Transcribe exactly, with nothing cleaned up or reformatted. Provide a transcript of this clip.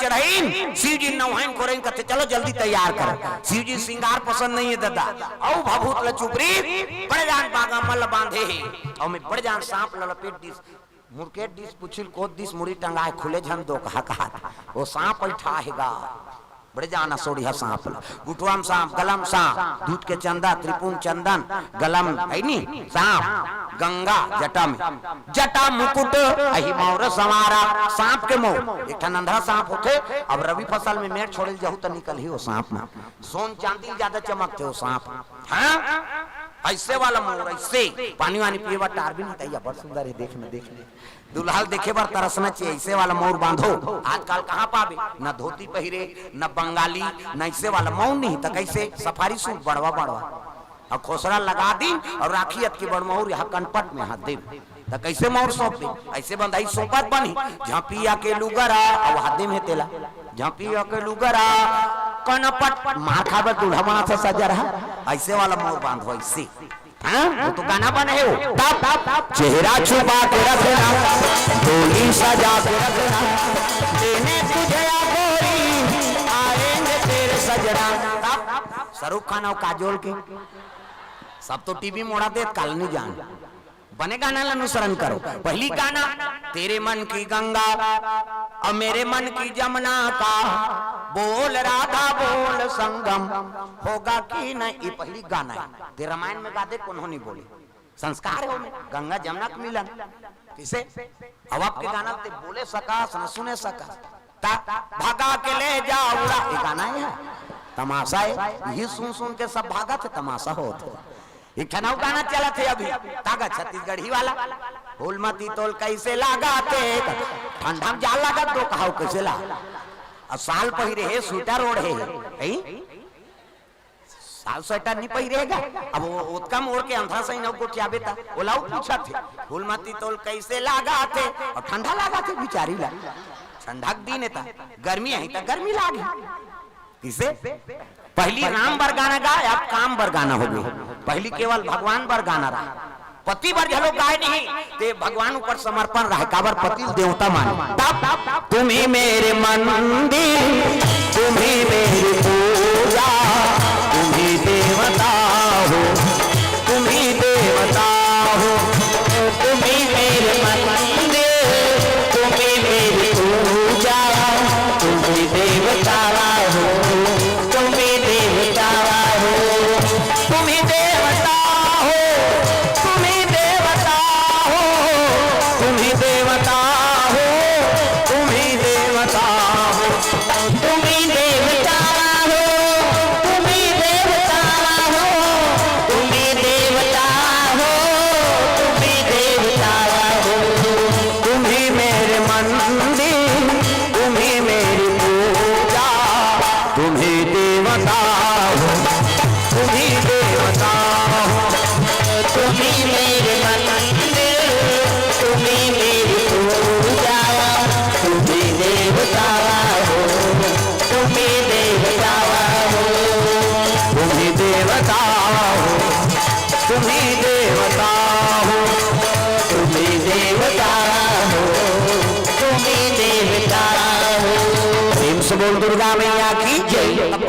चढ़ाइन, शिव जी नवाइन कोरइन, कथे, "चलो जल्दी तैयार करो।" शिव जी श्रृंगार पसंद नहीं है दादा। अउ भभूत ल चुपरी, बड़े जान बागा मल बांधे हे। अउ मैं बड़े जान सांप ल लपेट दिस, मुड़केट दिस, पुछिल कोत दिस, मुड़ी टंगाए खुले झन दो कहा कहा। वो सांप अइठा हे गा। बड़े जान असोड़िया सांप ल। गुठवा म सांप, गला म सांप, दूध के चंदा, त्रिपुंड चंदन, गला म, है नी, सांप, गंगा, जटा में, जटा मुकुट, अही मौर संवारा, सांप के मौर, एक ठन अंधरा सांप होथे, अब रबी फसल में मेड़ छोड़े ल जाहू त निकलही वो सांप म। सोन चांदी ज्यादा चमकथे वो सांप। हाँ? अइसे वाला मौर, अइसे, पानी वानी पिए बर टार भी नहीं तैया, बड़ सुंदर हे, देख न, देख न। दुल्हा ल देखे बर तरसना चाहिए, अइसे वाला मौर बांधो। आजकल कहाँ पाबे? न धोती पहिरे, न बंगाली, न अइसे वाला मौर नहीं, त कइसे? सफारी सूट बड़वा बड़वा। अउ खोसरा लगा दिन अउ राखी अतके बड़ मौर यहाँ कनपट में हाथ देव। त कइसे मौर सौंप दे? अइसे बंधाई सौंपत बनही, झपिया के लुगरा, अउ हाथ देव हे तेला। झपिया के लुगरा, कनपट, मार खाबर दूल्हा बना था सजर हा। अइसे वाला मौर बांधो, अइसे। हाँ? वो तो गाना बने हे वो। तब, तब, चेहरा छुपा के रखना, डोली सजा के रखना, लेने तुझे आ गोरी, आएंगे तेरे सजना। तब, शाहरुख खान अउ काजोल के, सब तो टीवी मोड़ा देत, काल नहीं जान। बने गाना ल अनुसरण करो। पहली गाना, तेरे मन की गंगा और मेरे मन की जमुना का, बोल राधा बोल संगम होगा कि नहीं, ये पहली गाना हे। ते रामायण में गा दे, कोनो नहीं बोले। संस्कार हे ओमे, गंगा जमुना के मिलन। किसे? अब आपके गाना ते बोले सकास, न सुने सकास। ता, भगा के ले जा उड़ा, ये गाना हे, तमाशा हे। यही सुन सुन के सब भागत हे, तमाशा होत हे। एक ठन अउ गाना चलत हे अभी, तागा छत्तीसगढ़ी वाला, फूल मती तोल कैसे लागा थे, ठंडा में जा लागत दो कहाव कैसे ला। अब साल पहिरे हे, स्वेटर ओढ़े हे, हैं? साल स्वेटर नहीं पहिरे हे गा। अब वो ओतका में ओढ़ के अंधरा सही न गोठियाबे ता, ओला अउ पूछत हे, फूल मती तोल कैसे लागा थे, अउ ठंडा लागा थे बिचारी ला। ठंडा के दिन हे ता, गर्मी हे ता गर्मी लागे। किसे? पहली राम बर गाना गाए, अब काम बर गाना हो गे। पहली केवल भगवान बर गाना रहा, पति बर घलो गाए नहीं, ते भगवान ऊपर समर्पण रहा, काबर पति ल देवता माने। तब, तुम ही मेरे मंदिर, तुम ही मेरी पूजा, तुम ही देवता हो, तुम ही देवता हो, तुम ही मेरे मंदिर, तुम ही मेरी पूजा, तुम ही देवता हो, तुम ही देवता हो, तुम ही देवता हो, तुम ही देवता हो, तुम ही देवता हो, तुम ही देवता हो, तुम ही देवता हो, तुम ही देवता हो, तुम ही देवता हो, तुम ही देवता हो, तुम ही मेरे मंदिर, तुम ही मेरी पूजा, तुम ही देवता हो, तुम ही देवता हो, तुम ही मेरे मंदिर, तुम ही मेरी पूजा, तुम ही देवता हो, तुम ही देवता हो, तुम ही देवता हो, तुम ही देवता